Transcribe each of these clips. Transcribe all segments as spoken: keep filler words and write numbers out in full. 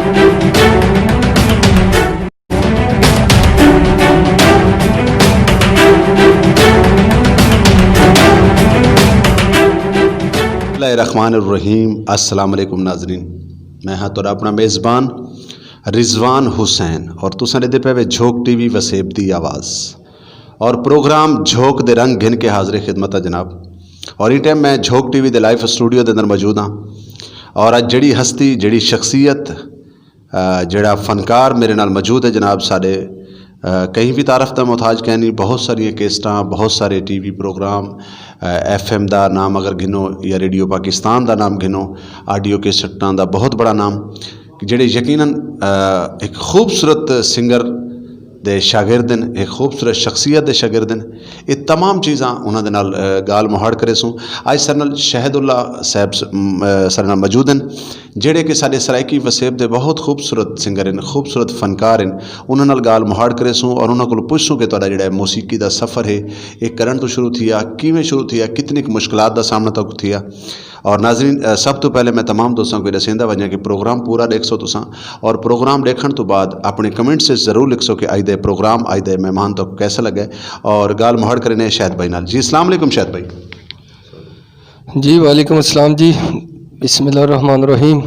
بسم اللہ الرحمن الرحیم۔ السلام علیکم ناظرین، میں ہاں تہاݙا اپݨا میزبان رضوان حسین اور تساں ݙیہدے پئے وے جھوک ٹی وی وسیب دی آواز اور پروگرام جھوک دے رنگ گھن کے حاضر خدمت ہے جناب۔ اور ایں ٹائم میں جھوک ٹی وی دے لائیو اسٹوڈیو دے اندر موجود ہاں اور اڄ جڑی ہستی، جڑی شخصیت، آ، جڑا فنکار میرے نال موجود ہے جناب ساݙے، آ، کہیں وی تعارف دا محتاج کائنی، بہت ساریاں کیسٹاں، بہت سارے ٹی وی پروگرام، آ، ایف ایم دا نام اگر گھنو یا ریڈیو پاکستان دا نام گھنو، آڈیو کیسٹاں دا بہت بڑا نام، جڑے یقیناً، آ، ہک خوبصورت سنگر دے شاگرد ہن، ہک خوبصورت شخصیت دے شاگرد ہن۔ اے تمام چیزاں انہاں دے نال، آ، ڳالھ مہاڑ کریسوں۔ اڄ ساݙے نال شاہد اللہ صاحب س-، م-، آ، ساݙے نال موجود ہن۔ جڑے کہ ساݙے سرائیکی وسیب دے بہت خوبصورت سنگر ہن، خوبصورت فنکار ہن، انہاں نال ڳالھ مہاڑ کریسوں اور انہاں کولوں پچھسوں کہ تہاݙا جڑا ہے موسیقی دا سفر ہے، اے کݙݨ توں شروع تھیا، کیویں شروع تھیا، کتنی کُ مشکلات دا سامݨا تہاکوں تھیا۔ اور ناظرین، آ، سب توں پہلے میں تمام دوستاں کوں ݙسیندا ونڄاں کہ پروگرام پورا ݙیکھسو تساں، اور پروگرام ݙیکھݨ توں بعد اپݨے کمنٹس وچ ضرور لکھسو کہ اڄ دے پروگرام، اڄ دے مہمان تہاکوں کیسا لڳے۔ اور ڳالھ مہاڑ کرینے شاہد بھائی نال۔ جی السلام علیکم شاہد بھائی۔ جی وعلیکم السلام جی، بسم اللہ الرحمن الرحیم۔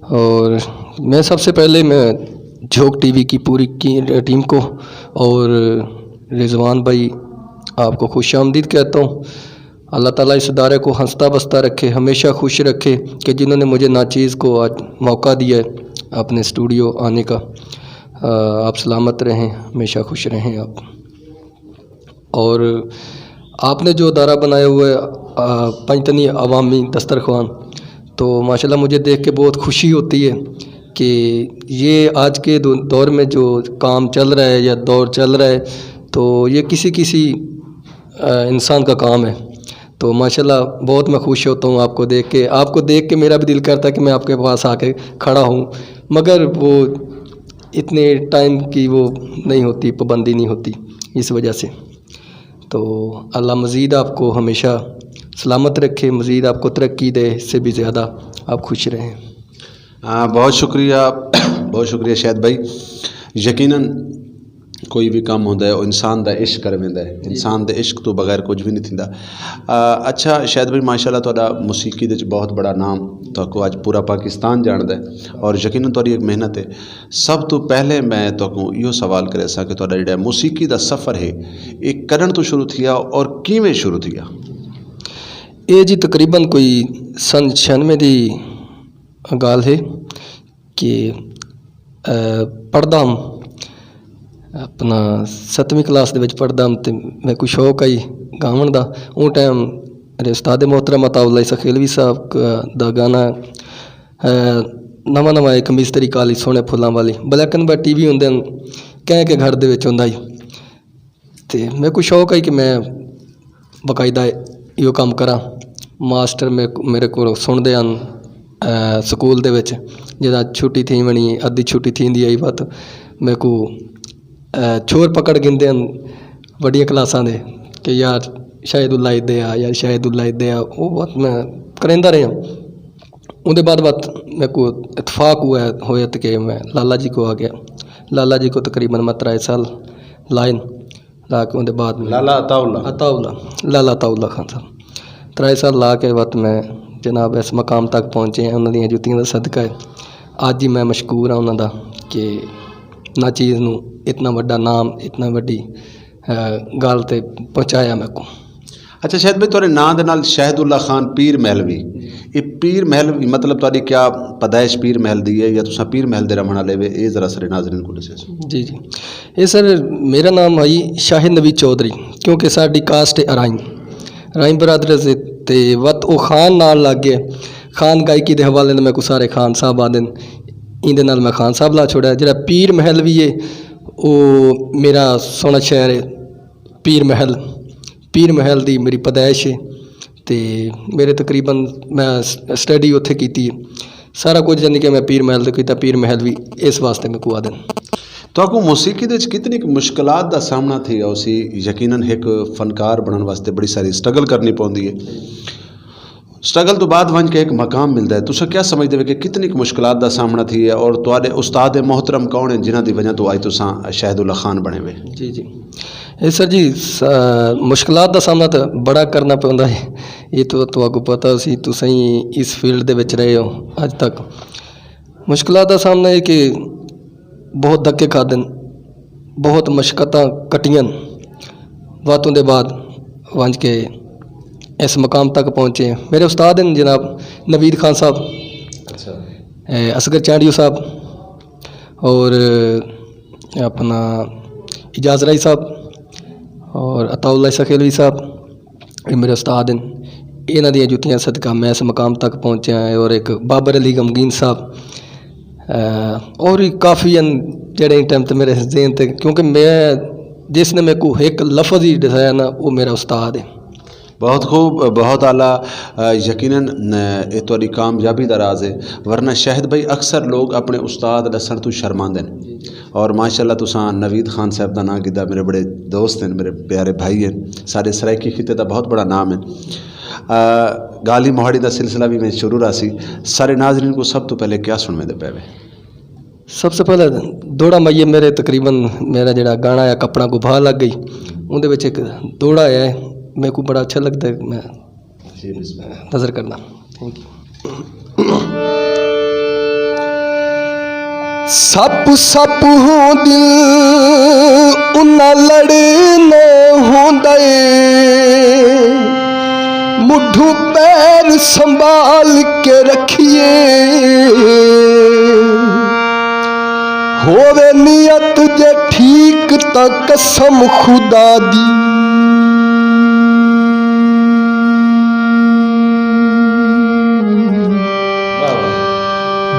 اور میں سب سے پہلے میں جھوک ٹی وی کی پوری کی ٹیم کو اور رضوان بھائی آپ کو خوش آمدید کہتا ہوں۔ اللہ تعالیٰ اس ادارے کو ہنستا بستا رکھے، ہمیشہ خوش رکھے کہ جنہوں نے مجھے ناچیز کو آج موقع دیا ہے اپنے اسٹوڈیو آنے کا۔ آ، آپ سلامت رہیں، ہمیشہ خوش رہیں آپ۔ اور آپ نے جو ادارہ بنایا ہوا ہے، آ، پنجتنی عوامی دسترخوان، تو ماشاءاللہ مجھے دیکھ کے بہت خوشی ہوتی ہے کہ یہ آج کے دو-، دور میں جو کام چل رہا ہے یا دور چل رہا ہے، تو یہ کسی کسی، آ، انسان کا کام ہے۔ تو ماشاءاللہ بہت میں خوش ہوتا ہوں آپ کو دیکھ کے۔ آپ کو دیکھ کے میرا بھی دل کرتا ہے کہ میں آپ کے پاس آ کے کھڑا ہوں، مگر وہ اتنے ٹائم کی وہ نہیں ہوتی، پابندی نہیں ہوتی، اس وجہ سے۔ تو اللہ مزید آپ کو ہمیشہ سلامت رکھے، مزید آپ کو ترقی دے، اس سے بھی زیادہ آپ خوش رہیں۔ ہاں، بہت شکریہ، بہت شکریہ شاہد بھائی۔ یقیناً کوئی وی کم ہوندا ہے، او انسان دا عشق کر ویندا ہے۔ جی۔ انسان دے عشق توں بغیر کجھ وی نہیں تھیندا۔ آ، اچھا شاہد بھائی، ماشاءاللہ تہاݙا موسیقی دے وچ بہت بڑا نام، تہاکوں اڄ پورا پاکستان ڄاݨدا ہے اور یقیناً تہاݙی ایک محنت ہے۔ سب توں پہلے میں تہاکوں ایہو سوال کریساں کہ تہاݙا جڑا موسیقی دا سفر ہے، اے کݙݨ توں شروع تھیا اور کیویں شروع تھیا؟ اے جی تقریباً کوئی سن چھیانوے دی ڳالھ ہے کہ، آ، پڑھدا ہم، اپنا ستویں کلاس دے وچ پڑھدا ہم تے میکوں شوق آئی ڳاوݨ دا۔ اوں ٹائم میرے استاد محترم عطا اللہ عیسیٰ خیلوی صاحب دا گانا، آ، نواں نواں ایک مستری کالی سوہݨے پھلاں والی، black and white T V ہوندے ہن، کہیں کے گھر دے وچ ہوندا ہئی۔ تے میکوں شوق ہئی کہ میں باقاعدہ ایہو کم کراں۔ ماسٹر میکوں، میرے کولوں سݨدے ہن، آ، سکول دے وچ جݙاں چھٹی تھی ویندی، ادھی چھٹی تھیندی ہئی وت میکوں، آ، چھور پکڑ گھندے ہن وݙیاں کلاساں دے کہ یار شاہد اللہ ادھر آ، یار شاہد اللہ ادھر آ۔ او وت میں کریندا رہیا۔ اوندے بعد وت میکوں اتفاق ہوا، ہویا تے کہ میں لالا جی کوں آ ڳیا۔ لالا جی کوں تقریباً میں ترائے سال لائن۔ لا کے اوندے بعد میں لالا عطا اللہ۔ عطا اللہ، لالا عطا اللہ خان صاحب۔ ترائے سال لا کے وت میں جناب اس مقام تک پہنچے ہیں، انہاں دیاں جتیاں دا صدقہ ہے۔ اڄ ہی میں مشکور ہاں انہاں دا کہ ناچیز نوں اتنا وݙا نام، اتنا وݙی، آ، ڳالھ تے پہنچایا میکوں۔ اچھا شاہد بھائی، تہاݙے ناں دے نال شاہد اللہ خان پیر محل وی، اے پیر محل وی مطلب تہاݙی کیا پیدائش پیر محل دی ہے یا تساں پیر محل دے رہݨ والے وے؟ اے ذرا سارے ناظرین کوں ݙسیسو۔ جی جی، اے سر میرا نام ہئی شاہد نبی چودھری، کیونکہ ساݙی کاسٹ ہے ارائیں، ارائیں برادری تے وت او خان نال لڳ ڳئے۔ خان گائیکی دے حوالے نال میکوں سارے خان صاحب آہدن، ایندے نال میں خان صاحب لا چھوڑا۔ جیڑھا پیر محل وی ہے، او میرا سوہݨا شہر ہے۔ پیر محل، پیر محل دی میری پیدائش ہے۔ تے میرے تقریباً میں س-، سٹڈی اتھے کیتی ہے۔ سارا کجھ یعنی کہ میں پیر محل تے کیتا، پیر محل وی اس واسطے میکوں آہدن۔ تہاکوں موسیقی دے وچ کتنی کُ مشکلات دا سامݨا تھیا ہوسی؟ یقیناً ہک فنکار بݨݨ واسطے بڑی ساری سٹرگل کرݨی پوندی ہے۔ سٹرگل توں بعد ونڄ کے ہک مقام ملدا ہے۔ تساں کیا سمجھدے وے کہ کتنی کُ مشکلات دا سامݨا تھی ہے اور تہاݙے استاد محترم کون ہن جنہاں دی وجہ توں اڄ تساں شاہد اللہ خان بݨے وے؟ جی جی، اے سر جی، س- مشکلات دا سامنا تاں بڑا کرنا پوندا ہے۔ اے تاں تہاکوں پتہ سی، تساں اس فیلڈ دے وچ رہے ہو اڄ تک۔ مشکلات دا سامنا ہے کہ بہت دھکے کھادن، بہت مشقتاں کٹیاں، وت اوندے بعد ونڄ کے اس مقام تک پہنچے۔ میرے استاد ہیں جناب نوید خان صاحب، اچھا۔ اے، اصغر چانڈیو صاحب اور اپنا اعجاز رائی صاحب اور عطا اللہ سخیلوی صاحب، اے میرے استاد ہیں۔ انہاں دیاں جتیاں صدقہ میں اس مقام تک پہنچیا ہاں۔ اور ایک بابر علی غمگین صاحب، اے، اور وی کافی ہیں جڑے ٹائم تے میرے ذہن تے، کیونکہ میں، جس نے میرے کو ایک لفظ ہی ڈسایا نا، وہ میرا استاد ہے۔ بہت خوب، بہت اعلیٰ۔ آ، یقیناً، آ، اے تہاݙی کامیابی دا راز ہے، ورنہ شاہد بھائی، اکثر لوگ اپݨے استاد ݙسݨ توں شرماندے ہن۔ اور ماشاءاللہ تساں نوید خان صاحب دا ناں گھدا، میرے بڑے دوست ہیں، میرے پیارے بھائی ہیں، سارے سرائیکی خطے دا بہت بڑا نام ہے۔ آ، ڳالھیں مہاڑی دا سلسلہ وی میں شروع راہسی۔ سارے ناظرین کوں سب توں پہلے کیا سݨویندے پئے وے؟ سب سے پہلے دوہڑا مائیے میرے، تقریباً میرا جڑا گانا ہے کپڑاں کوں بھا لگ گئی، اوندے وچ ایک دوہڑا ہے، میرے کو بڑا اچھا لگدا ہے، میں جی، بسم اللہ۔ نظر کرنا۔ Think U. سپ سپ ہوں دل انہاں لڑنا ہوندے، مڈھو پیر سنبھال کے رکھیے، ہووے نیت جے ٹھیک تاں قسم خدا دی۔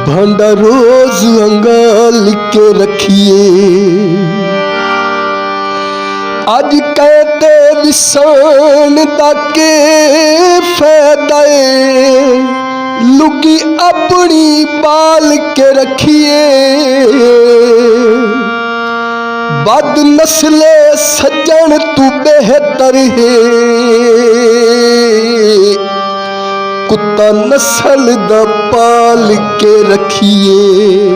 بھانڈا روز انگال کے رکھیے، اج کہتے وسان دا کے فائدہ اے، لگی اپنی پال کے رکھیے۔ بد نسل سجن تو بہتر ہے، کتا نسل دا پال کے رکھیے۔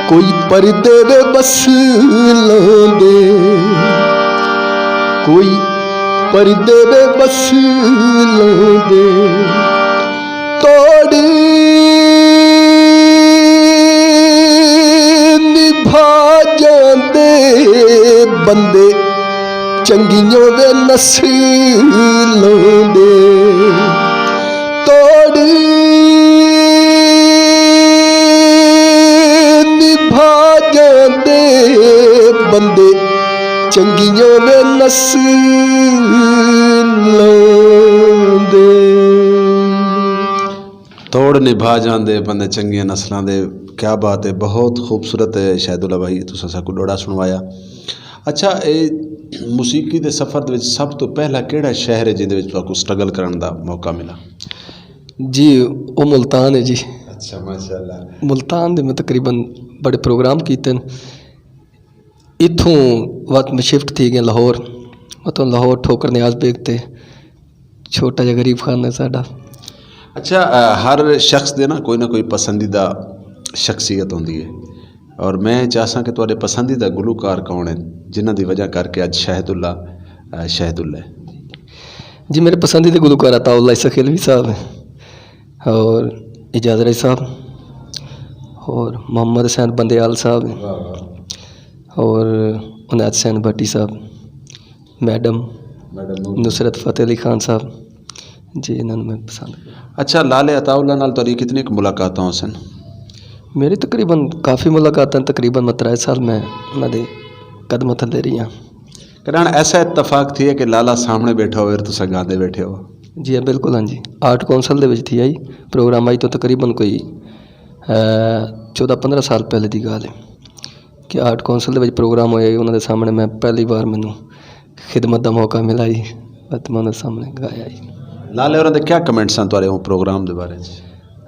کوئی پردے وے بس لاندے، کوئی پردے وے بس لاندے، توڑ نبھا جاندے بندے چنگیاں وے نسلاں دے، توڑ نبھا جاندے بندے چنگیاں وے نسلاں دے۔ توڑ نبھا جاندے بندے چنگیاں نسلاں دے۔ کیا بات ہے، بہت خوبصورت ہے شاہد اللہ بھائی، تساں ساکوں ݙوہڑا سݨوایا۔ اچھا، اے موسیقی دے سفر دے وچ سب توں پہلا کیڑھا شہر ہے جیندے وچ تہاکوں سٹرگل کرݨ دا موقع ملا؟ جی، او ملتان ہے جی۔ اچھا، ماشاءاللہ۔ ملتان دے میں تقریباً بڑے پروگرام کیتے ہن۔ اتھوں وت میں شفٹ تھی ڳیا لاہور، اتھوں لاہور ٹھوکر نیاز بیگ تے چھوٹا جیہا غریب خانہ ہے ساݙا۔ اچھا، آ، ہر شخص دے نا کوئی نہ کوئی پسندیدہ شخصیت ہوندی ہے، اور میں چاہساں کہ تہاݙے پسندیدہ گلوکار کون ہن جنہاں دی وجہ کر کے اڄ شاہد اللہ، آ، شاہد اللہ ہے؟ جی، میرے پسندیدہ گلوکار عطا اللہ سخیلوی صاحب ہیں اور اعجاز رائی صاحب اور محمد حسین بندیال صاحب ہیں۔ واہ واہ۔ اور عنایت حسین بھٹی صاحب، میڈم میڈم نور۔ نصرت فتح علی خان صاحب، جی، انہاں نوں میں پسند کروں۔ اچھا، لالے عطا اللہ نال تہاݙی کتنی کُ ملاقاتاں ہوسن؟ میری تقریباً کافی ملاقاتاں، تقریباً میں ترے سال میں انہاں دے قدماں تھلے رہیا۔ کݙاں ایسا اتفاق تھیا کہ لالا سامݨے ٻیٹھا ہووے اور تساں ڳاندے ٻیٹھے ہو؟ جی ہاں، بالکل، ہاں جی۔ آرٹ کونسل دے وچ تھیا ہئی پروگرام، اڄ توں تقریباً کوئی، اے، چودہ پندرہ سال پہلے دی ڳالھ ہے کہ آرٹ کونسل دے وچ پروگرام ہویا ہئی، انہاں دے سامݨے میں پہلی وار مینوں خدمت دا موقع ملا ہئی، تے میں انہاں دے سامݨے ڳایا ہئی۔ لالے ہوراں دے کیا کمنٹس ہن تہاݙے اوں پروگرام دے بارے وچ؟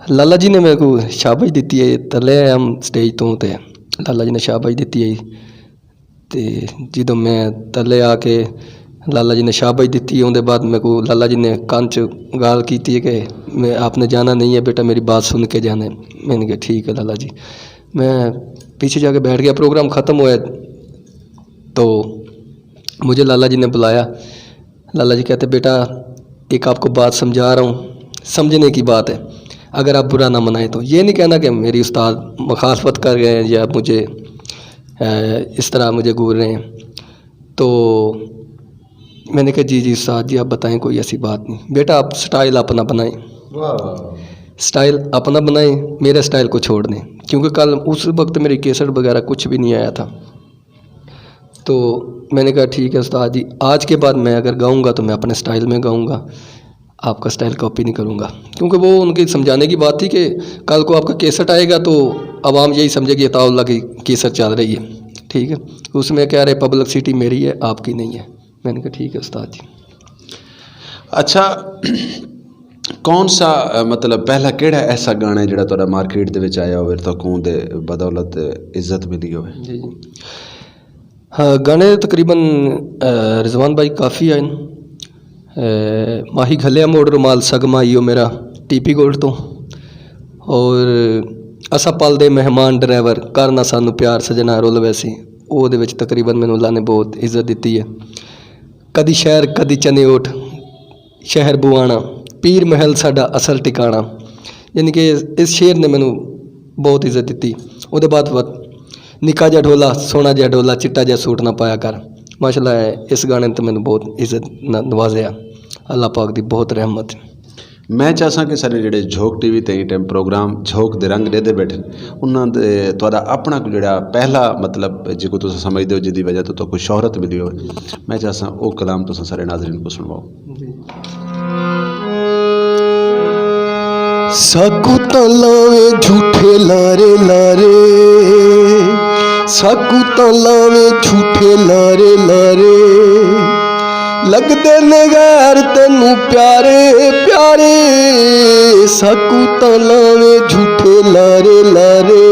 لالا جی نے میرے کو شاباش ݙتی ہے، تلے آیا ہم سٹیج توں تے لالا جی نے شاباش ݙتی ہے۔ تے جدوں میں تلے آ کے لالا جی نے شاباش ݙتی۔ اوندے بعد میکوں لالا جی نے کن چ ڳالھ کیتی ہے کہ میں، آپ نے جانا نہیں ہے بیٹا، میری بات سن کے جانا ہے۔ میں نے کہا ٹھیک ہے لالا جی۔ میں پیچھے جا کے بیٹھ گیا، پروگرام ختم ہوا تو مجھے لالا جی نے بلایا۔ لالا جی کہتے بیٹا، ایک آپ کو بات سمجھا رہا ہوں، سمجھنے کی بات ہے، اگر آپ برا نہ منائیں تو۔ یہ نہیں کہنا کہ میری استاد مخالفت کر رہے ہیں یا مجھے اس طرح مجھے گور رہے ہیں۔ تو میں نے کہا جی جی استاد جی، آپ بتائیں، کوئی ایسی بات نہیں بیٹا، آپ سٹائل اپنا بنائیں۔ سٹائل اپنا بنائیں، میرے سٹائل کو چھوڑ دیں، کیونکہ کل اس وقت میری کیسٹ وغیرہ کچھ بھی نہیں آیا تھا۔ تو میں نے کہا ٹھیک ہے استاد جی، آج کے بعد میں اگر گاؤں گا تو میں اپنے سٹائل میں گاؤں گا، آپ کا سٹائل کاپی نہیں کروں گا۔ کیونکہ وہ ان کی سمجھانے کی بات تھی کہ کل کو آپ کا کیسٹ آئے گا تو عوام یہی سمجھے کہ عطاء اللہ کی کیسٹ چل رہی ہے، ٹھیک ہے، اس میں کہہ رہے پبلکسٹی میری ہے، آپ کی نہیں ہے۔ میں نے کہا ٹھیک ہے استاد جی۔ اچھا، کون سا مطلب پہلا کیڑا ایسا گانا ہے جڑا تہاڈا مارکیٹ دے وچ آیا ہوئے، تہاکوں دے بدولت عزت ملی ہوئے؟ جی جی ہاں، گانے تقریباً رضوان بھائی کافی آئے۔ ماہی گھلیا موڑ رومال سگما ایو میرا، ٹی پی گولڈ تو، اور اسا پل دے مہمان ڈرائیور، کر نہ سانو پیار سجنا رول ویسی۔ او دے وچ تقریباً مینوں اللہ نے بہت عزت دتی ہے۔ کدی شہر کدی چنیوٹ، شہر بوانا، پیر محل ساڈا اصل ٹکانا۔ یعنی کہ اس شعر نے مینوں بہت عزت دتی۔ اودے بعد وت نکا جا ڈھولا، سونا جا ڈھولا، چٹا جا سوٹ نہ پایا کر۔ ماشاءاللہ، اس گانے تے مینوں بہت عزت نوازیا۔ اللہ پاک دی بہت رحمت۔ میں چاہساں کہ سارے جڑے جھوک ٹی وی تے ایں ٹائم پروگرام جھوک دے رنگ ڈیدے بیٹھن، انہاں دے تہاڈا اپنا کوئی جڑا پہلا مطلب جیکوں تساں سمجھدے ہو، جدی وجہ توں تہاکوں شہرت ملی ہوئے، میں چاہساں او کلام تساں سارے ناظرین کوں سنواؤ۔ ساکوں تاں لاویں جھوٹے لارے لارے، ساکوں تاں لاویں جھوٹے لارے لارے، لڳدے نے غیر تینوں پیارے پیارے، ساکوں تاں لاویں جھوٹے لارے لارے۔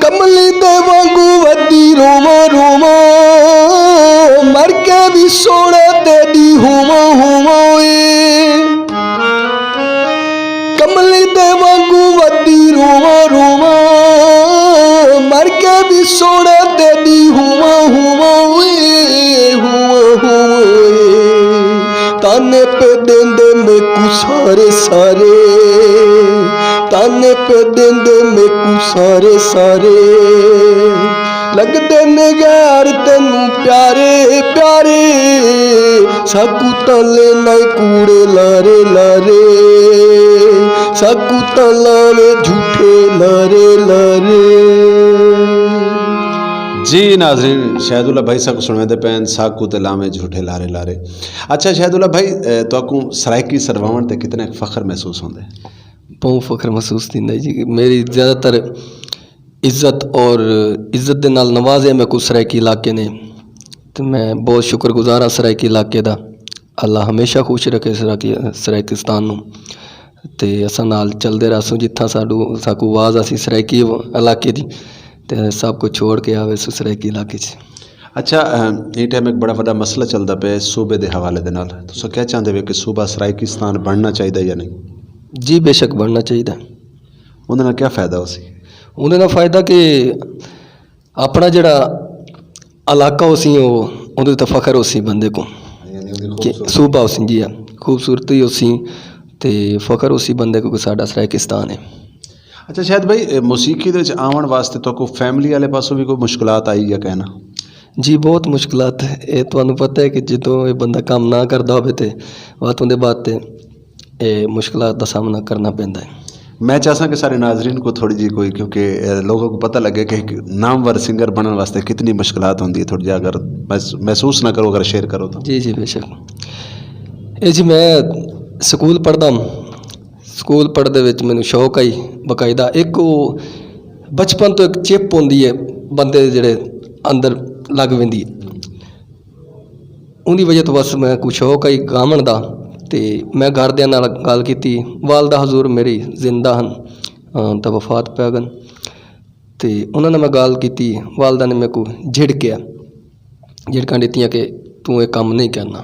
کملی دے وانگوں ودی روواں روواں، مر کے وی سوہݨا تیݙی ہوواں ہوواں اے۔ کملی دے وانگوں ودی روواں روواں، مر کے وی سوہݨا تیݙی ہوواں ہوواں اے، ہوواں ہوواں اے۔ تانے پئے ݙیندے میکوں سارے سارے، تانے پئے ݙیندے میکوں سارے سارے، لڳدے نے غیر تینوں پیارے پیارے، ساکوں تاں لیندے کوڑے لارے لارے، ساکوں تاں لاویں جھوٹے لارے لارے۔ جی ناظرین، شاہد اللہ بھائی ساکوں سݨویندے پئے ہن ساکوں تے لاویں جھوٹے لارے لارے۔ اچھا شاہد اللہ بھائی، تہاکوں سرائیکی سݙواوݨ تے کتنا فخر محسوس ہوندے؟ بہوں فخر محسوس تھیندا ہے جی۔ میری زیادہ تر عزت اور عزت دے نال نوازے میکوں سرائیکی علاقے نے، تے میں بہت شکر گزار ہاں سرائیکی علاقے دا۔ اللہ ہمیشہ خوش رکھے سرائیکی، سرائیکستان نوں۔ تے اساں نال چلدے رہسوں، جتھاں ساڈو ساکوں آواز آسی سرائیکی علاقے دی، تے سب کچھ چھوڑ کے آوے سو سرائیکی علاقے چ۔ اچھا، ایں ٹائم ایک بڑا وڈا مسئلہ چلدا پئے صوبے دے حوالے دے نال، تساں کیا چاہندے وے کہ صوبہ سرائیکستان بننا چاہیدا یا نہیں؟ جی بے شک بننا چاہیدا۔ اوندے نال کیا فائدہ ہوسی؟ اوندے نال فائدہ کہ اپنا جڑا علاقہ ہوسی، او اوندے تے فخر ہوسی بندے کو، صوبہ ہوسی جی، خوبصورتی ہوسی تے فخر ہوسی بندے کو کہ ساڈا سرائیکستان ہے۔ اچھا شاہد بھائی، موسیقی دے وچ آوݨ واسطے تہاکوں فیملی والے پاسوں وی کوئی مشکلات آئی یا کہنا؟ جی بہت مشکلات ہے، اے تہانوں پتہ ہے کہ جدوں اے بندہ کم نہ کردا ہووے تے وقت اوندے بعد تے اے مشکلات دا سامنا کرنا پیندا ہے۔ میں چاہساں کہ سارے ناظرین کو تھوڑی جی کوئی، کیونکہ لوگوں کو پتہ لگے کہ ایک نامور سنگر بننے واسطے کتنی مشکلات ہوندی ہے، تھوڑی جی اگر محسوس نہ کرو، اگر شیئر کرو تو۔ جی جی بے شک۔ اے جی میں سکول پڑھدا ہوں، سکول پڑھدے وچ مینوں شوق آئی باقاعدہ۔ ایک او بچپن تو ایک چپ ہوندی ہے بندے دے جڑے اندر لگ ویندی ہے۔ اوندی وجہ توں بس میکوں شوق ہئی گاوݨ دا۔ تے میں گھر دیاں نال ڳالھ کیتی۔ والدہ حضور میری زندہ ہن، تے وفات پیا ڳن۔ تے انہاں نال میں ڳالھ کیتی، والدہ نے میکوں جھڑکیا، جھڑکاں ݙتیاں کہ توں اے کم نہیں کرنا،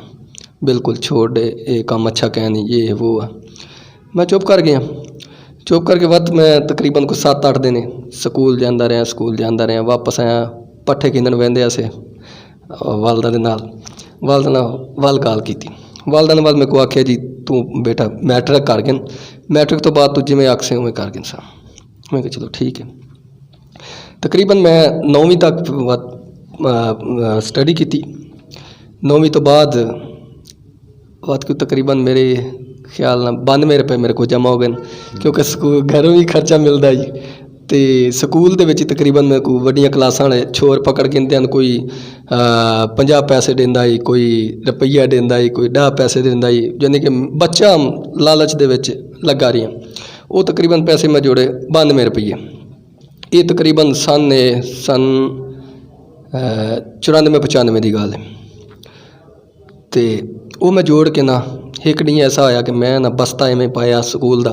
بالکل چھوڑ ݙے، اے کم اچھا کائنی، یہ ہے وہ ہے۔ میں چپ کر ڳیا۔ چپ کر کے وت میں تقریباً کوئی ست اٹھ دن سکول جاندا رہیا، سکول جاندا رہیا، واپس آیا، پٹھے گھنݨ ویندے ہاسے والدہ دے نال۔ والدہ نال ول ڳالھ کیتی۔ والدہ نے ول میکوں آکھیا، جی توں بیٹا میٹرک کر ڳن، میٹرک توں بعد توں جیویں آکھسیں اونویں کر ڳن سا۔ میں کہا چلو ٹھیک ہے۔ تقریباً میں نویں تک وت، آ، آ، سٹڈی کیتی۔ نویں توں بعد وت کوئی تقریباً میرے خیال نال بانوے روپے میرے کول جمع ہو ڳن، کیونکہ سکول گھروں وی خرچہ ملدا ہئی۔ تے سکول دے وچ تقریباً میکوں وݙیاں کلاساں والے چھور پکڑ گھندے ہن، کوئی، آ، پنجاہ پیسے ݙیندا ہئی، کوئی روپیہ ݙیندا ہئی، کوئی ݙاہ پیسے ݙیندا ہئی، یعنی کہ بچہ لالچ دے وچ لڳا رہیا۔ او تقریباً پیسے میں جوڑے بانوے روپیے۔ اے تقریباً سن اے، سن، آ، چورانوے پچانوے دی ڳالھ ہے۔ تے او میں جوڑ کے نا، ہک ݙینہہ ایسا ہویا کہ میں نا بستہ ایویں پایا سکول دا،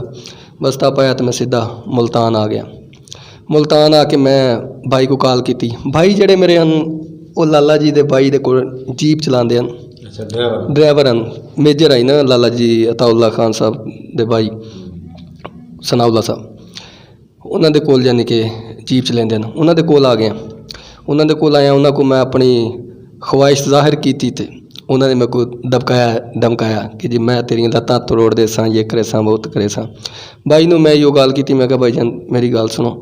بستہ پایا تے میں سدھا ملتان آ ڳیا۔ ملتان آ کے میں بھائی کوں کال کیتی۔ بھائی جیڑھے میرے ہن، او لالا جی دے بھائی دے کول جیپ چلاندے ہن۔ اچھا، ڈرائیور۔ ڈرائیور ہن، میجر ہئی نا لالا جی عطا اللہ خان صاحب دے بھائی، ثناء اللہ صاحب۔ انہاں دے کول یعنی کہ جیپ چلیندے ہن، انہاں دے کول آ ڳیا۔ انہاں دے کول آیا، انہاں کوں میں اپݨی خواہش ظاہر کیتی تے انہاں نے میکوں دبکایا، دھمکایا کہ جی میں تیݙیاں لتاں تروڑ ݙیساں، یہ کریساں، بہت کریساں۔ بھائی نوں میں ایہو ڳالھ کیتی، میں کہا بھائی جان میری ڳالھ سݨو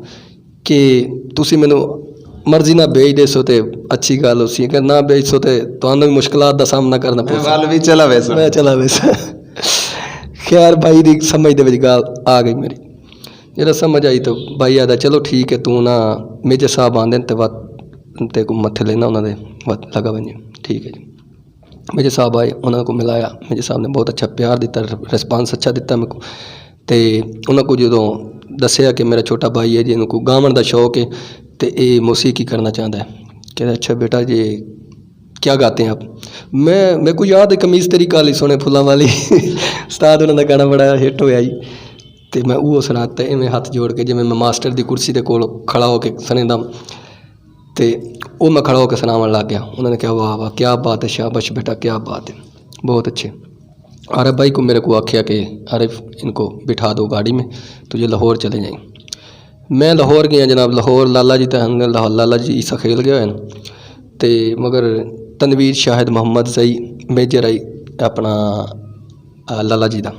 کہ تسی مینوں مرضی نال بھیج ݙیسو تے اچھی ڳالھ ہوسی، اگر نہ بھیجسو تے تہانوں وی مشکلات دا سامنا کرنا میں پوسی۔ ول وی چلا ویساں۔ میں چلا ویساں۔ خیر بھائی دی سمجھ دے وچ ڳالھ آ ڳئی میری۔ جیڑھا سمجھ آئی تو بھائی آہدا، چلو ٹھیک ہے، توں نا میجر صاحب آندے تے وت تیکوں متھے لینا انہاں دے، وت لڳا ونڄے۔ ٹھیک ہے جی۔ میجر صاحب آئے، انہاں کوں ملایا، میجر صاحب نے بہت اچھا پیار ݙتا، رسپانس اچھا ݙتا میکوں۔ تے انہاں کوں جدوں ݙسیا کہ میرا چھوٹا بھائی ہے جی، انہاں کوں ڳاوݨ دا شوق ہے تے اے موسیقی کرنا چاہندا ہے۔ کہندے، اچھا بیٹا جی، کیا گاتے ہیں آپ؟ میں، میکوں یاد ہے قمیض تیری کالی سوہݨے پھلاں والی۔ استاد انہاں دا گانا بڑا ہٹ ہویا ہئی۔ تے میں اوہو سݨاتا، ایویں ہتھ جوڑ کے، جیویں میں ماسٹر دی کرسی دے کول کھڑا ہو کے سݨیندا۔ تے او میں کھڑا ہو کے سݨاوݨ لڳ ڳیا۔ انہاں نے کہا، واہ واہ، کیا بات ہے، شاباش بیٹا، کیا بات ہے، بہت اچھے۔ عارف بھائی کوں میرے کوں آکھیا کہ عارف، ان کو بٹھا دو گاڑی میں، تجھے لاہور چلے جائیں۔ میں لاہور ڳیا جناب، لاہور لالا جی تے ہن، لا-، لالا جی عیسیٰ خیل ڳئے ہوئے ہن۔ تے مگر تنویر شاہد محمد زئی میجر ہئی اپݨا، آ، لالا جی دا۔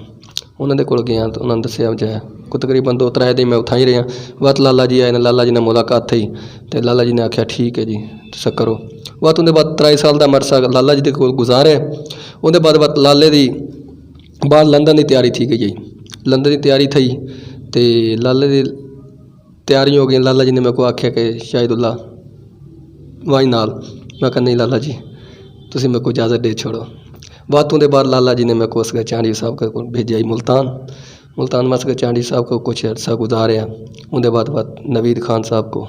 انہاں دے کول ڳیا تے انہاں ݙسیا جو ہے کہ تقریباً ݙو ترے ݙینھ میں اتھاں ہی رہیا۔ وت لالا جی آئے نے، لالا جی نال ملاقات تھئی تے لالا جی نے آکھیا، ٹھیک ہے جی، تساں کرو۔ وت اوندے بعد ترائے سال دا میں عرصہ لالا جی دے کول گزارے۔ اوندے بعد وت لالے دی بعد لندن دی تیاری تھی ڳئی ہے۔ لندن دی تیاری تھئی تے لالے دی تیاریاں ہو ڳئیاں۔ لالا جی نے میکوں آکھیا کہ شاہد اللہ ونڄ نال۔ میں کہا، نہیں لالا جی، تسی میکوں اجازت ݙے چھوڑو۔ وت اوندے بعد لالا جی نے میکوں اصغر چانڈیو صاحب کول بھیجیا ہئی ملتان۔ ملتان میں اصغر چانڈیو صاحب کول کچھ عرصہ گزاریا۔ اوندے بعد وت نوید خان صاحب کول۔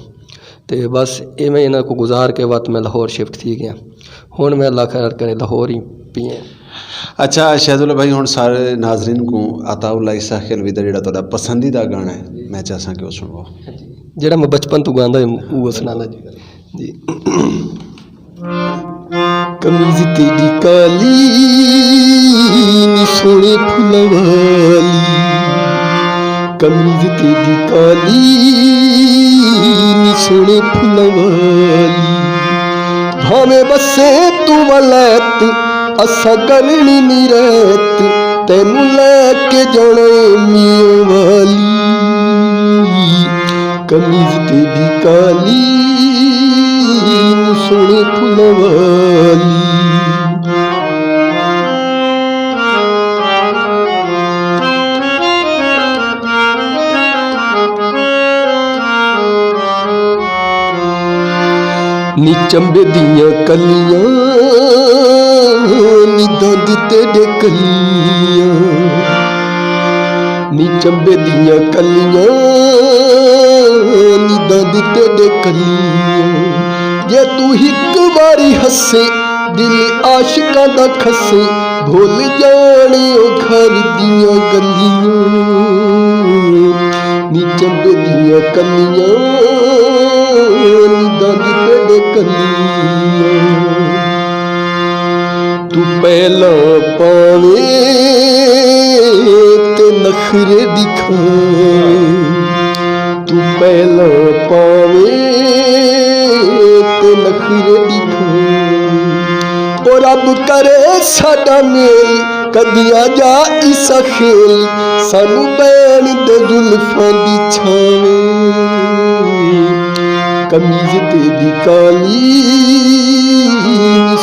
تے بس ایویں انہاں کوں گزار کے وت میں لاہور شفٹ تھی ڳیا۔ ہݨ میں اللہ خیر کرے لاہور ہی پئیں۔ اچھا شاہد اللہ بھائی، ہݨ سارے ناظرین کوں عطا اللہ عیسیٰ خیلوی دا جیڑھا تہاݙا پسندیدہ گانا ہے، میں چاہساں کہ او سݨواؤ۔ جیڑھا میں بچپن توں گاندا ہم، اوہو سݨانا جی۔ جی۔ قمیض تیݙی کالی نی سوہݨے پھلاں والی، قمیض تیݙی کالی نی سوہݨے پھلاں والی، بھانویں وسیں توں ولایت، اساں کرݨی نی رعایت، تینوں لے کے جاݨا اے میاں والی۔ قمیض تیݙی کالی، سوہݨے پھلاں والی۔ نی چنبے دیاں کلیاں، نی دند تیݙے کلیاں، نی چنبے دیاں کلیاں، نی دند تیݙے کلیاں۔ جے توں ہک واری ہسیں، دل عاشقاں دا کھسے، بھل جاݨے او گھر دیاں گلیاں، نی چندے دیاں کلیاں، نی دادی تیݙے کلیاں۔ توں پہلاں پاویں تے نخرے ݙکھاویں، توں پہلاں پاویں تے نخرے ݙکھاویں۔ او رب کرے ساݙا میل، کدی آ جا عیسیٰ خیل، سانوں بین دے زلفاں دی چھاویں۔ قمیض تیݙی کالی،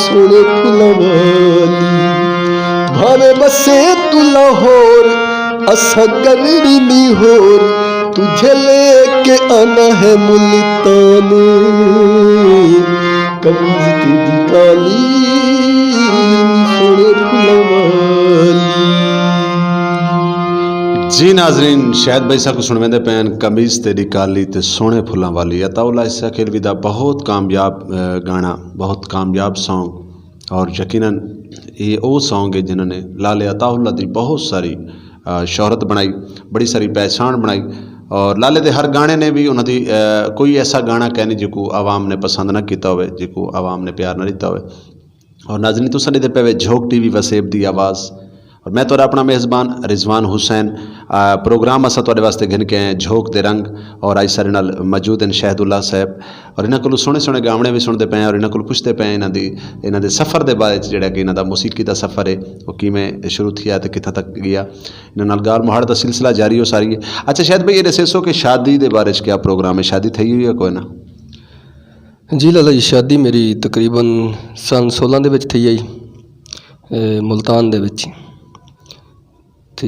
سوہݨے پھلاں والی، بھاویں وسیں توں لاہور، اساں کرڑی نی ہور، تجھے لے کے آنا ہے ملتان۔ قمیض تیݙی کالی، سوہݨے پھلاں والی۔ جی ناظرین، شاہد بھائی ساکوں سݨویندے پئے ہن قمیض تیݙی کالی تے سوہݨے پھلاں والی، عطاء اللہ عیسیٰ کھیلوی دا بہت کامیاب، اے، گانا، بہت کامیاب سانگ۔ اور یقیناً یہ او سانگ ہے جنہاں نے لالے عطاء اللہ دی بہت ساری، آ، شہرت بݨائی، بڑی ساری پہچان بݨائی۔ اور لالے دے ہر گانے نے بھی انہاں دی، آ، کوئی ایسا گانا کائنی جیکوں عوام نے پسند نہ کیتا ہوئے، جیکوں عوام نے پیار نہ ݙتا ہوئے۔ اور ناظرین، تساں ݙیہدے پئے وے جھوک ٹی وی وسیب دی آواز، اور میں تہاݙا اپݨا میزبان رضوان حسین۔ آ، پروگرام اساں تہاݙے واسطے گھن کے آئے ہیں جھوک دے رنگ، اور اڄ ساݙے نال موجود ہیں شاہد اللہ صاحب، اور انہاں کولوں سوہݨے سوہݨے گاوݨے وی سݨدے پئے ہیں، اور انہاں کولوں پچھدے پئے ہیں انہاں دی، انہاں دے سفر دے بارے وچ، جیڑھا کہ انہاں دا موسیقی دا سفر ہے، او کیویں شروع تھیا تے کتھاں تک ڳیا۔ انہاں نال ڳالھ مہاڑ دا سلسلہ جاری ہو ساری ہے۔ اچھا شاہد بھائی، اے ݙسیسو کہ شادی دے بارے وچ کیا پروگرام ہے، شادی تھئی ہوئی ہے کوئی نہ؟ جی لالا جی، شادی میری تقریباً سن سولہ دے وچ تھئی آئی، اے، ملتان دے وچ۔ تے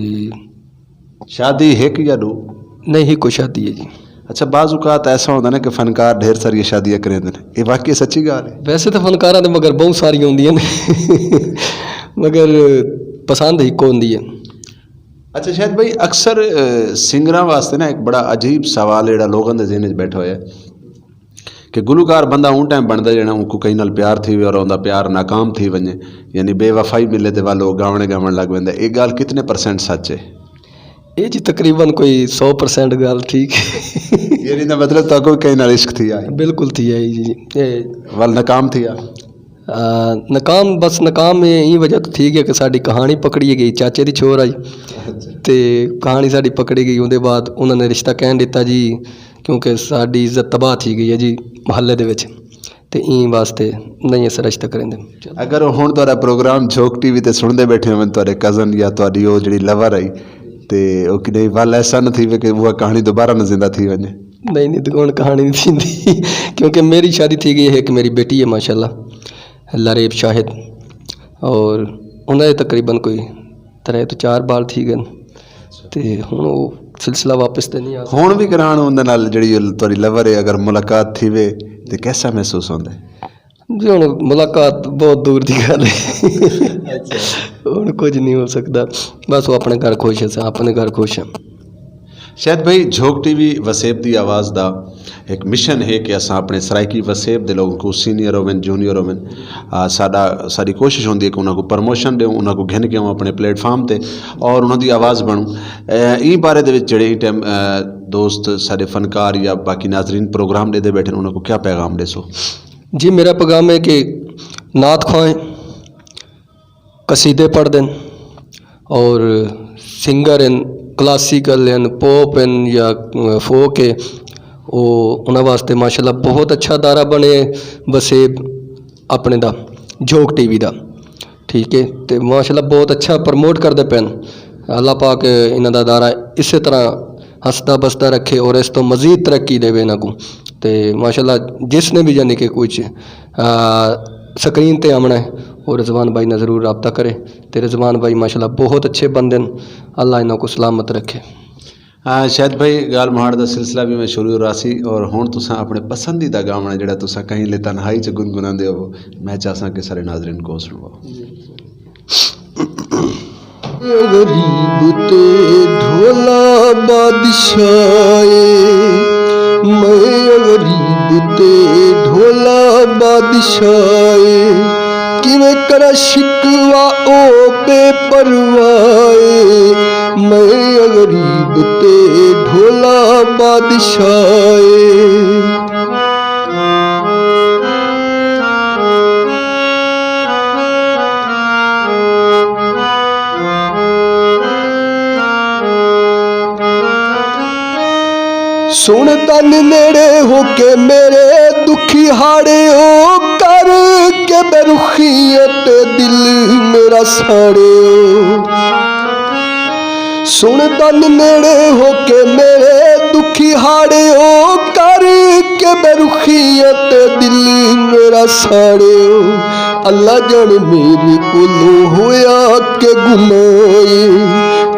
شادی ہک یا ݙو؟ نہیں، ہکو شادی ہے جی۔ اچھا، بعض اوقات ایسا ہوندا نا کہ فنکار ڈھیر ساری شادیاں کریندے نے، یہ واقعی سچی ڳالھ ہے؟ ویسے تو فنکاراں دے مگر بہت ساری ہوندیاں نے، مگر پسند ہکو ہوندی ہے۔ اچھا شاہد بھائی، اکثر، اے، سنگراں واسطے نا ایک بڑا عجیب سوال ہے جیڑھا لوگاں دے ذہن وچ بیٹھا ہویا ہے، کہ گلوکار بندہ اوں ٹائم بݨدا جݙاں اونکوں کہیں نال پیار تھیوے اور اوندا پیار ناکام تھی ونڄے، یعنی بے وفائی ملے تے ول او گاوݨے گاوݨ لڳ ویندا۔ اے ڳالھ کتنے پرسینٹ سچ ہے؟ اے جی تقریباً کوئی سو پرسینٹ ڳالھ ٹھیک ہے۔ یعنی دا مطلب تہاکوں کہیں نال عشق تھیا ہے؟ بالکل تھیا ہے جی۔ اے ول ناکام تھیا؟ آ، ناکام، بس ناکام اے، ایں وجہ توں تھی ڳیا کہ ساݙی کہاݨی پکڑی ڳئی، چاچے دی چھوہر آئی۔ اچھا۔ تے کہاݨی ساݙی پکڑی ڳئی، اوندے بعد انہاں نے رشتہ کہن ݙتا جی، کیونکہ ساݙی عزت تباہ تھی ڳئی ہے جی محلے دے وچ، تے ایں واسطے نہیں اساں رشتہ کریندے۔ اگر ہݨ تہاݙا پروگرام جھوک ٹی وی تے سݨدے ٻیٹھے ہوون تہاݙے کزن یا تہاݙی او جیڑھی لور آئی، تے او کݙاہیں ول ایسا نہ تھیوے کہ اوہا کہاݨی دوبارہ نہ زندہ تھی ونڄے؟ نہیں، نہیں، تے ہݨ کہاݨی نہیں تھیندی، کیونکہ میری شادی تھی ڳئی ہے، ہک میری بیٹی ہے ماشاءاللہ، لریب شاہد، اور انہاں دے تقریباً کوئی ترے توں چار ٻال تھی ڳئے۔ تے ہݨ او سلسلہ واپس تے نہیں آ سڳدا۔ ہݨ وی کراݨ اوندے نال جیڑھی تہاݙی لور ہے، اگر ملاقات تھیوے تے کیسا محسوس ہوندا ہے؟ جی ہݨ ملاقات بہت دور دی ڳالھ ہے۔ اچھا۔ ہݨ کجھ نہیں ہو سڳدا، بس او اپݨے گھر خوش ہے، اساں اپݨے گھر خوش ہیں۔ شاہد بھائی، جھوک ٹی وی وسیب دی آواز دا ہک مشن ہے کہ اساں اپݨے سرائیکی وسیب دے لوگوں کوں، سینئر ہوون، جونیئر ہوون، آ، ساݙا، ساݙی کوشش ہوندی ہے کہ انہاں کوں پروموشن ݙیوں، انہاں کوں گھن کے آؤں اپݨے پلیٹ فارم تے اور انہاں دی آواز بݨوں۔ اے، ایں بارے دے وچ جیڑھے ایں ٹائم، اے، دوست ساݙے فنکار یا باقی ناظرین پروگرام ݙیہدے ٻیٹھن، انہاں کوں کیا پیغام ݙیسو؟ جی، میرا پیغام ہے کہ نعت خواں ہیں، قصیدے پڑھدن اور سنگر ہن، کلاسیکل ہن، پوپ ہن یا فوک ہے، او انہاں واسطے ماشاءاللہ بہت اچھا ادارہ بݨے وسیب اپݨے دا، جھوک ٹی وی دا، ٹھیک ہے، تے ماشاءاللہ بہت اچھا پروموٹ کردے پئن۔ اللہ پاک انہاں دا ادارہ اسے طرح ہسدا بسدا رکھے اور اس توں مزید ترقی ݙیوے انہاں کوں۔ تے ماشاءاللہ جس نے بھی یعنی کہ کچھ، آ، سکرین تے آوݨا ہے، او رضوان بھائی نال ضرور رابطہ کرے۔ تے رضوان بھائی ماشاءاللہ بہت اچھے بندے ہن، اللہ انہاں کوں سلامت رکھے۔ ہاں، شاہد بھائی، ڳالھ مہاڑ دا سلسلہ بھی میں شروع راسی، اور ہݨ تساں اپݨے پسندیدہ گاوݨا جیڑھا تساں کہیں لے تنہائی چ گنگناندے ہو، میں چاہساں کہ سارے ناظرین کوں سݨواؤ۔ غریب تے ڈھولا بادشاہ اے، میں غریب تے ڈھولا بادشاہ اے۔ کیویں کراں شکوہ او بے پرواہ اے، میں غریب تے ڈھولا بادشاہ اے۔ سݨ تن نیڑے ہو کے میرے دکھی ہاڑے او، کر کے بے رخی تے دل میرا ساڑے او۔ سݨ تن نیڑے ہو کے میرے دکھی ہاڑے او، کر کے بے رخی تے دل میرا ساڑے او۔ اللہ ڄاݨے میرے کولوں ہویا کے گناہ اے،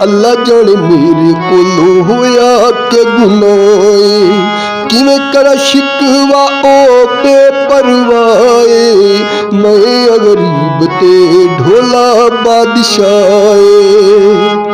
اللہ ڄاݨے میرے کولوں ہویا کے گناہ اے۔ کیویں کراں شکوہ او بے پرواہ اے، میں غریب تے ڈھولا بادشاہ اے۔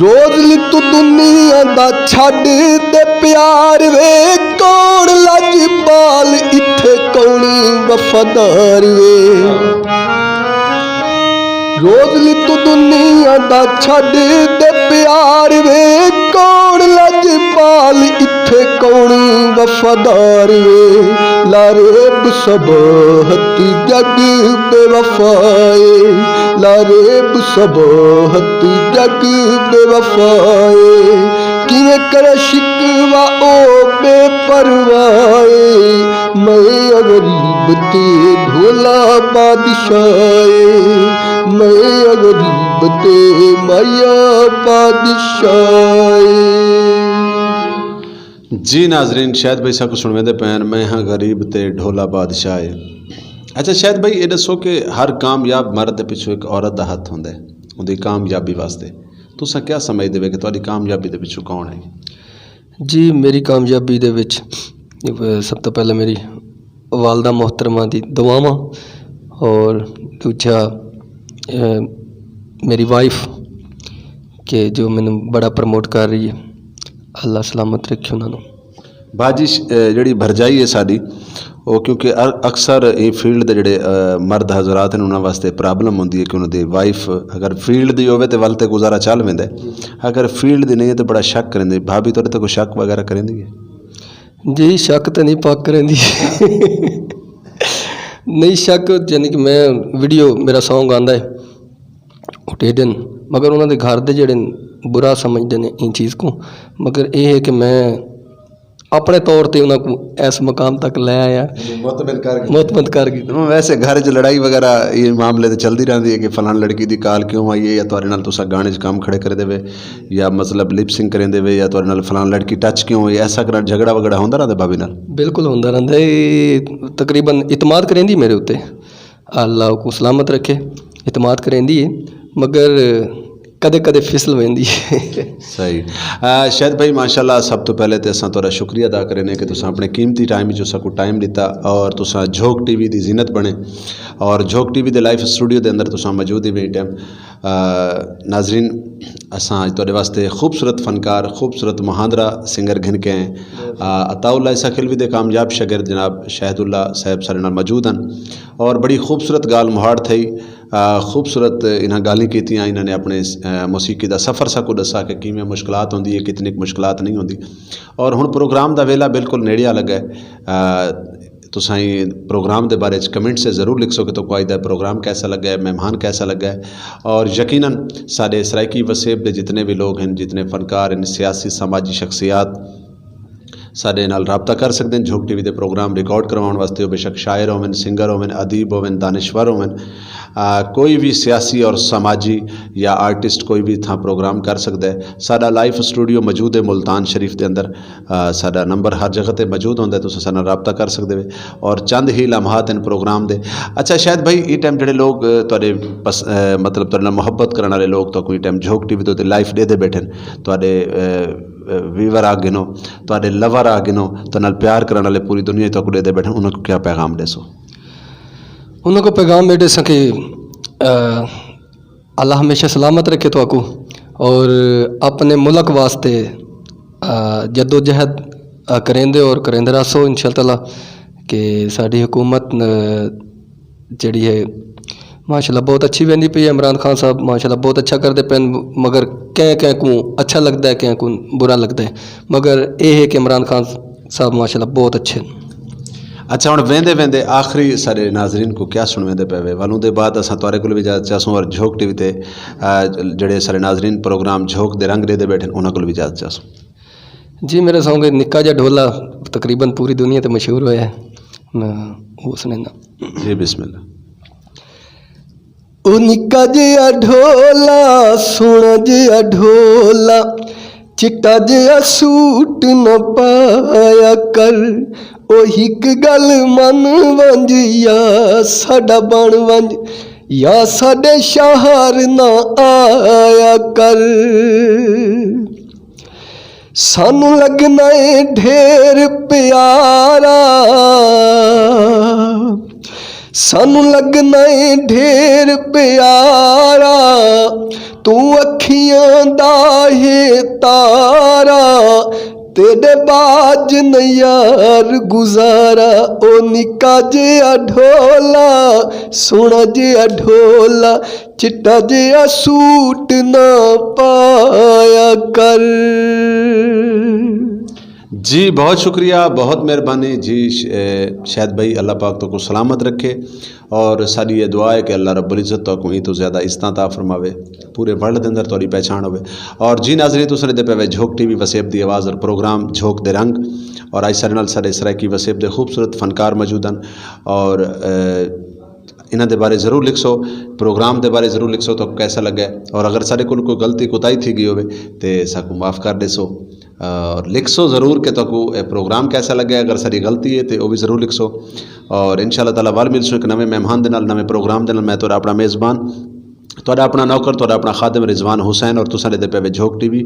روز لتو دنیا دا چھڈ تے پیار وے، کون لجپال اتھے کون وفادار وے۔ روز لتو دنیا دا چھڈ تے پیار وے، کون لجپال اتھے کون وفادار وے۔ لا ریب سباحت جگ بے وفا اے، لا ریب سباحت جگ بے وفا اے۔ کیویں کراں شکوہ او بے پرواہ اے، میں غریب تے ڈھولا بادشاہ اے، میں غریب تے مایا بادشاہ اے۔ جی ناظرین، شاہد بھائی ساکوں سݨویندے پئے ہن، میں ہاں غریب تے ڈھولا بادشاہ اے۔ اچھا شاہد بھائی، اے ݙسو کہ ہر کامیاب مرد دے پچھوں ہک عورت دا ہتھ ہوندا ہے، اوندی کامیابی واسطے۔ تساں کیا سمجھدے وے کہ تہاݙی کامیابی دے پچھوں کون ہے؟ جی، میری کامیابی دے وچ، اے، سب توں پہلے میری والدہ محترمہ دی دعاواں، اور دوجھا، اے، میری وائف کہ جو مینوں بڑا پروموٹ کر رہی ہے۔ اللہ سلامت رکھے انہاں نوں۔ باجی ش-، اے، جڑی بھرجائی ہے ساڈی، او کیونکہ ا-، اکثر اے فیلڈ دے جڑے، اے، مرد حضرات ہن، انہاں واسطے پرابلم ہوندی ہے کہ انہاں دی وائف اگر فیلڈ دی ہووے تے ول تے گزارا چل ویندا ہے، اگر فیلڈ دی نہیں ہے تے بڑا شک کریندے۔ بھابی تہاڈے تے کوئی شک وغیرہ کریندی ہے؟ جی، شک تے نہیں پاک کریندی۔ نہیں شک، یعنی کہ میں ویڈیو، میرا سانگ آندا ہے، او ڈیدن، مگر انہاں دے گھر دے جڑے برا سمجھدے نے ایں چیز کو، مگر اے ہے کہ میں اپنے طور تے انہاں کو ایس مقام تک لے آیا۔ مطمئن کر گئے۔ مطمئن کر گئے۔ ویسے گھر چ لڑائی وغیرہ یہ معاملے تے چلدی رہندی ہے کہ فلان لڑکی دی کال کیوں آئی ہے، یا تہاڈے نال تساں گانے چ کام کھڑے کریندے وے، یا مطلب لپ سنگ کریندے وے، یا تہاڈے نال فلان لڑکی ٹچ کیوں ہوئی، ایسا کرا جھگڑا وغیڑا ہوندا رہندا بھابی نال؟ بالکل ہوندا رہندا ہے۔ اے تقریباً اعتماد کریندی میرے اتے، اللہ کو سلامت رکھے، اعتماد کریندی ہے، مگر کدے کدے پھسل ویندی ہے۔ صحیح۔ آ، شاہد بھائی، ماشاءاللہ، سب تو پہلے تے اساں تہاڈا شکریہ ادا کرینے کہ تساں اپنے قیمتی ٹائم وچ اساں کو ٹائم ڈتا اور تساں جھوک ٹی وی دی زینت بنے اور جھوک ٹی وی دے لائیو اسٹوڈیو دے اندر تساں موجود ہی ویں ٹائم۔ آ، ناظرین، اساں اڄ تہاݙے واسطے خوبصورت فنکار، خوبصورت مہاندرا سنگر گھن کے آئے ہیں۔ آ، عطاء اللہ عیسیٰ کھلوی دے کامیاب شاگرد جناب شاہد اللہ صاحب سارے نال موجود ہیں اور بڑی خوبصورت ڳالھ مہاڑ تھئی۔ آ، خوبصورت انہاں ڳالھیں کیتیاں، انہاں نے اپنے، آ، موسیقی دا سفر ساکوں ݙسا کہ کیویں مشکلات ہوندی ہے، کتنی کُ مشکلات نہیں ہوندی۔ اور ہݨ پروگرام دا ویلا بالکل نیڑے آ لڳا ہے۔ آ، تساں ایں پروگرام دے بارے وچ کمنٹ سے ضرور لکھسو کہ تہاکوں اڄ دا پروگرام کیسا لڳا ہے، مہمان کیسا لڳا ہے۔ اور یقیناً ساݙے سرائیکی وسیب دے جتنے بھی لوگ ہیں، جتنے فنکار ہیں، سیاسی، سماجی شخصیات ساݙے نال رابطہ کر سڳدے ہیں۔ جھوک ٹی وی دے پروگرام ریکارڈ کرواوݨ واسطے، او بے شک شاعر ہوون، سنگر ہوون، ادیب ہوون، دانشور ہوون، آ، کوئی بھی سیاسی اور سماجی یا آرٹسٹ کوئی بھی تھاں پروگرام کر سڳدا ہے۔ ساݙا لائیو اسٹوڈیو موجود ہے ملتان شریف دے اندر۔ آ، ساݙا نمبر ہر جگہ تے موجود ہوندا ہے، تساں ساݙے نال رابطہ کر سڳدے وے۔ اور چند ہی لمحات ہن پروگرام دے۔ اچھا شاہد بھائی، ایں ٹائم جڑے لوگ، آ، تہاݙے پس-، آ، مطلب تہاݙے نال محبت کرݨ والے لوگ تہاکوں ایں ٹائم جھوک ٹی وی تے لائیو ݙیہدے ٻیٹھن، تہاݙے، آ، آ، ویور آ گھنو، تہاݙے لور آ گھنو، تہاݙے نال پیار کرݨ والے پوری دنیا تہاکوں ݙیہدے ٻیٹھن، انہاں کوں کیا پیغام ݙیسو؟ انہاں کوں پیغام اے ݙیساں کہ، آ، اللہ ہمیشہ سلامت رکھے تہاکوں، اور اپنے ملک واسطے جدوجہد کریندے اور کریندے رہسو انشاءاللہ تعالی کہ ساڈی حکومت جیڑھی ہے ماشاءاللہ بہت اچھی ویندی پئی ہے۔ عمران خان صاحب ماشاءاللہ بہت اچھا کردے پن، مگر کہیں کہیں کوں اچھا لگدا ہے، کہیں کوں برا لگدا ہے، مگر اے ہے کہ عمران خان صاحب ماشاءاللہ بہت اچھے۔ اچھا، ہن ویندے ویندے آخری سارے ناظرین کو کیا سنویندے پے وے، ولوں دے بعد اساں تہاڈے کول وی اجازت چاہسوں اور جھوک ٹی وی تے جیڑھے سارے ناظرین پروگرام جھوک دے رنگ ڈیندے بیٹھن انہاں کول وی اجازت چاہسوں۔ جی میرے سانگ نکا جا ڈھولا تقریبا پوری دنیا تے مشہور ہویا ہے۔ میں او سنینا۔ جی بسم اللہ۔ او نکا جیا ڈھولا، سوہنا جیا ڈھولا، چٹا جیا سوٹ نہ پایا کر۔ او ہک گل من ونج یا ساڈا بن ونج، یا ساڈے شہر نہ آیا کر۔ سانوں لگنا اے ڈھیر پیارا، سانوں لگنا اے ڈھیر پیارا، توں اکھیاں دا ہے تارا، تیڈے باج نہ یار گزارا۔ او نکا جیا ڈھولا، سوہنا جیا ڈھولا، چٹا جیا سوٹ نہ پایا کر۔ جی بہت شکریہ، بہت مہربانی جی۔ ش- اے، شاہد بھائی، اللہ پاک تو کو سلامت رکھے، اور ساڈی یہ دعا ہے کہ اللہ رب العزت تو کو ایں تو زیادہ عزتاں عطا فرماوے، پورے ورلڈ دے اندر تہاڈی پہچان ہوے۔ اور جی ناظرین، تساں دے پے وے جھوک ٹی وی وسیب دی آواز اور پروگرام جھوک دے رنگ، اور اج ساڈے نال ساڈے سرائیکی وسیب دے خوبصورت فنکار موجود ہیں، اور اے، انہاں دے بارے ضرور لکھسو، پروگرام دے بارے ضرور لکھسو تو کیسا لگا ہے، اور اگر ساڈے کول کوئی غلطی کوتاہی تھی گئی ہوے تے ساکوں معاف کر ڈیسو، اور لکھسو ضرور کہ تہاکوں اے پروگرام کیسا لگا ہے۔ اگر ساڈی غلطی ہے تے او بھی ضرور لکھسو، اور انشاءاللہ تعالی ول ملسوں ایک نویں مہمان دے نال، نویں پروگرام دے نال۔ میں تہاڈا اپنا میزبان، تہاڈا اپنا نوکر، تہاڈا اپنا خادم رضوان حسین، اور تساں دے پے وے جھوک ٹی وی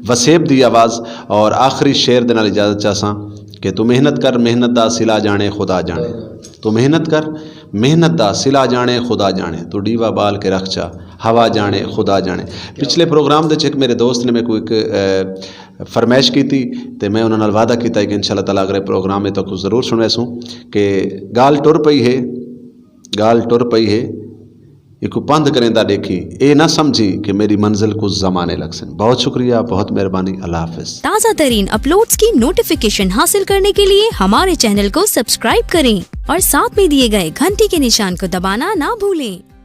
وسیب دی آواز، اور آخری شعر دے نال اجازت چاہساں کہ تو محنت کر، محنت دا صلہ جانے خدا جانے۔ تو محنت کر، محنت دا صلہ جانے خدا جانے، تو ڈیوا بال کے رکھ چا، ہوا جانے خدا جانے۔ پچھلے پروگرام دے وچ ہک میرے دوست نے میکوں ایک، اے، فرمائش کیتی، تے میں انہاں نال وعدہ کیتا ہے کہ انشاءاللہ تعالی اگلے پروگرام میں تہاکوں ضرور سنویسوں کہ گال ٹر پئی ہے، گال ٹر پئی ہے، ایکوں پندھ کریندا ڈیکھی، اے نہ سمجھی کہ میری منزل کوں زمانے لگسن۔ بہت شکریہ، بہت مہربانی، اللہ حافظ۔ تازہ ترین اپلوڈز کی نوٹیفکیشن حاصل کرنے کے لیے ہمارے چینل کو سبسکرائب کریں اور ساتھ میں دیے گئے گھنٹی کے نشان کو دبانا نہ بھولیں۔